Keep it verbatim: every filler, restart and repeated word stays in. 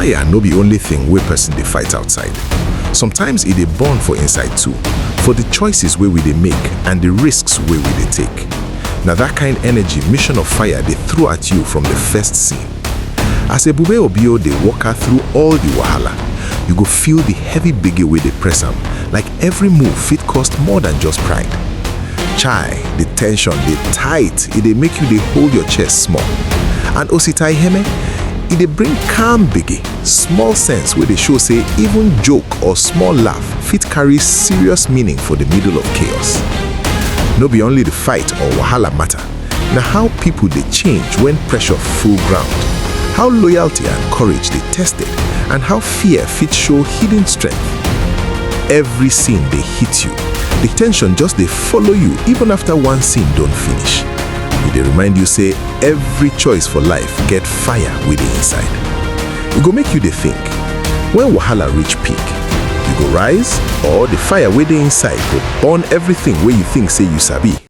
Fire no be only thing wey person dey fight outside. Sometimes e dey burn for inside too, for the choices wey we dey make and the risks wey we dey take. Na that kind energy Mission of Fire dey throw at you from the first scene. As Ebube Obio dey waka through all the wahala, you go feel the heavy gbege wey dey press am, like every move fit cost more than just pride. Chai, the tension dey tight, e dey make you dey hold your chest small. And Osita Iheme, e dey bring calm gbege, small sense wey dey show say even joke or small laugh fit carry serious meaning for the middle of chaos. No be only the fight or wahala matter, na how people dey change when pressure full ground, how loyalty and courage dey tested, and how fear fit show hidden strength. Every scene dey hit you, the tension just dey follow you even after one scene don finish. E dey remind you say every choice for life get fire wey dey inside. E go make you dey think, when wahala reach peak, you go rise, or the fire wey dey inside go burn everything wey you think say you sabi?